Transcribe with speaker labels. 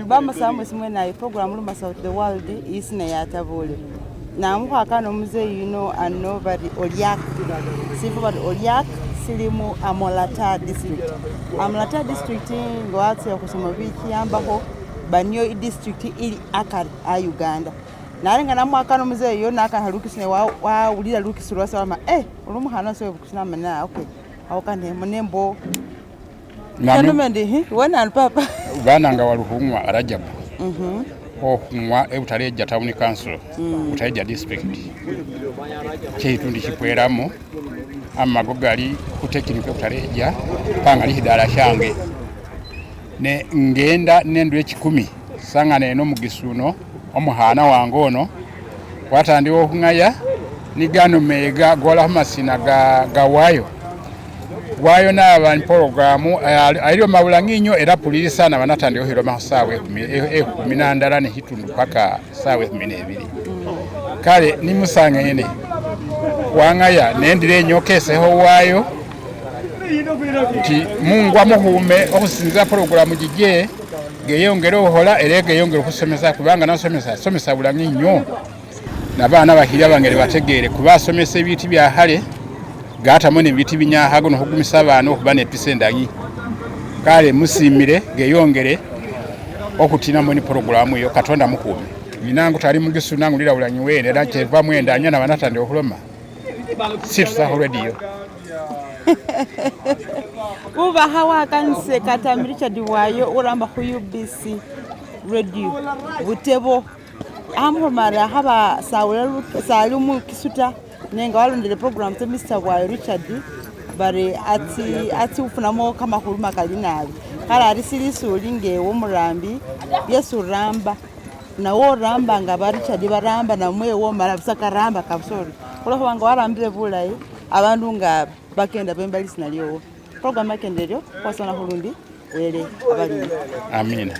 Speaker 1: Bamasawa mwesi mwenayo program Lumasawa to the world isina yatabule namukhwakana omuzeyi yuno ano bari Oliak sifo bari Oliak sili mu Amolatar district. Amolatar district nga watsia khusoma bichiyambakho baniyo i district ili akari a Uganda. Nali nga namwakana omuzeyi uyo nakakha lukisi naye wawulila lukisi lwase wama oli omukhana wase webukisi namanya okay awo kanemo nembo Nami wenani papa
Speaker 2: bananga walukhung'wa Rajabu okhung'wa ebutaleja town council Butaleja district cheitundi chipwelamo amago gali khutekinika ebutaleja panga likhidala shange ne ngenda nendu echikumi sangana eno omugisu uno omukhana wange ono watandikha okhung'aya nigano mega gola khumasina gawayo wayo naba programu alio mabulang'inyo era pulirisa naba natandika khwiloma khusawa ekhumi nandala nekhitundu paka sawa 12. Kale nimusangene wang'aya nendile enyokesekho wayo nti Mungu amukhume okhusinzila programu jije geyongele okhukhola era geyongele khusomesa kubanga nasomesa somesa bulang'inyo nabana bakhili abangeli bategere kuba asomesa ebintu bya khale gatamo nebintu binyakhago nokhugumisa abana okhuba nepisa endanyi. Kale musimile geyongele okhutinamo ni programu iyo Katonda mukhume. Ninangu tali mugisu nangu lila bulanyi wene era kyeva mwenda anya naba natandika okhuloma situsakho radio.
Speaker 1: Bubakha wakanise Katami Richard Bwayo uramba khu UBC radio Butebo amukhumara khaba sali umukisu ta nenga walondele program tsa Mr Bwayo Richard bari atsi ufunamo kamakhulu makali nabi khala ari silisuli ngewe omurambi yesi uramba nawe oramba nga ba Richard baramba namwe womala busa karamba kabisa ori khulwekhuba nga warambile bulayi abandu nga bakenda bemba lisina lyowo. Program yakenda eryo khwasana khulundi wele abalinde.
Speaker 2: Amina.